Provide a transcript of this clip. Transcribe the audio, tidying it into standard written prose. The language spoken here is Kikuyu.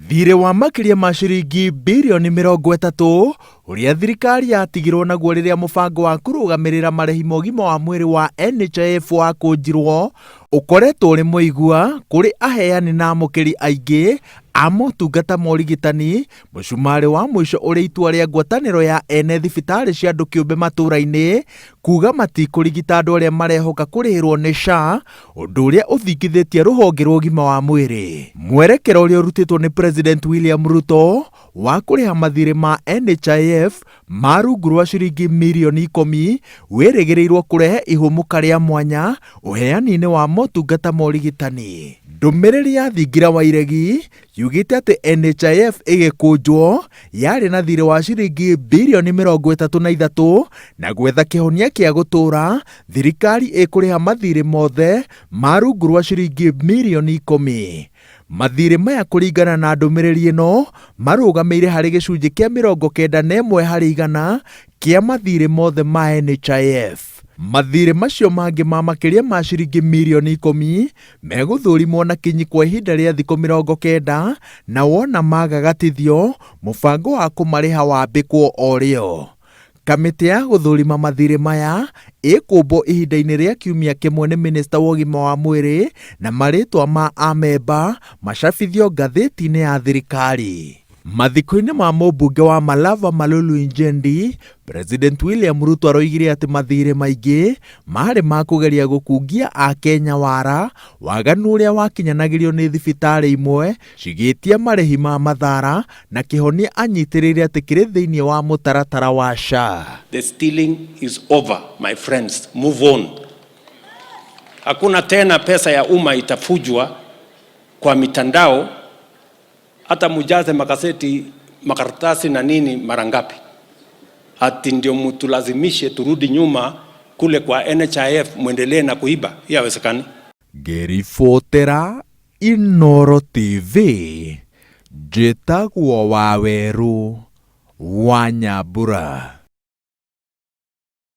Thiirĩ wa makĩria ma ciringi birioni 30 ũrĩa thirikari yatigirwo naguo rĩrĩa mũbango wa kũrũgamĩrĩra marĩhi ma ũgima wa mwĩrĩ wa NHIF wakũnjirwo, ũkoretwo ũrĩ mũigua kũrĩ aheani na amũkĩri aingĩ a motungata ma ũrigitani, mũcumarĩ wa mũico ũrĩ itua rĩa ngwatanĩro ya ene thibitarĩ cia andũ kĩũmbe matũra-inĩ kuga matikũrigita andũ arĩa marehoka kũrĩhĩrwo nĩ SHA, ũndũ ũrĩa ũthingithĩtie rũhonge rwa ũgima wa mwĩrĩ. Mwerekera ũrĩa ũrutĩtwo nĩ President William Ruto wa kũrĩha mathirĩ ma NHIF ma rungu rwa ciringi mirioni ikũmi wĩrĩgĩrĩirwo kũrehe ihũmũka rĩa mwanya ũheani-inĩ wa motungata ma ũrigitani. Ndũmĩrĩri ya thingira wa iregi yugĩte atĩ NHIF ĩgĩkũnjwo yarĩ na thirĩ wa ciringi birioni 33 na gwetha kĩhonia kĩa gũtũũra thirikari ĩkũrĩha mathirĩ mothe ma rungu rwa ciringi mirioni ikũmi. Mathirĩ maya kũringana na ndũmĩrĩri ĩno marũgamĩire harĩ gĩcunjĩ kĩa 91 harĩ igana kĩa mathirĩ mothe ma NHIF. Mathirĩ macio mangĩ ma makĩria ma ciringi mirioni ikũmi megũthũrimwo na kinyi kwa ihinda rĩa thikũ 90 na wona magagatithio mũbango wa kũmarĩha wambĩkwo o rĩo. Kamĩtĩ ya gũthũrima mathirĩ maya ĩkũmbwo ihinda-inĩ rĩa kiumia kĩmwe nĩ mĩnĩsta wa ũgima wa mwĩrĩ na marĩtwa ma amemba macabithio ngathĩti-inĩ ya thirikari. Mathiko-inĩ ma mũmbunge wa Malava Malulu Injendi, President William Ruto aroigire atĩ mathirĩ maingĩ maarĩ ma kũgeria gũkungia Akenya wara waganu ũrĩa wakinyanagĩrio nĩ thibitarĩ imwe cigĩtia marĩhi ma mathara na kĩhonia anyitĩrĩire atĩ kĩrĩ thĩinĩ wa mũtaratara wa SHA. The stealing is over, my friends. Move on. Hakuna tena pesa ya umma itafujwa kwa mitandao, hata mujaze makaseti, makaratasi na nini mara ngapi, ati ndio mtulazimishe turudi nyuma kule kwa NHIF mwendelee na kuiba. Hiyo haiwezekani. Ngĩribotera Inooro TV, njĩtagwo Wawerũ wa Nyambura.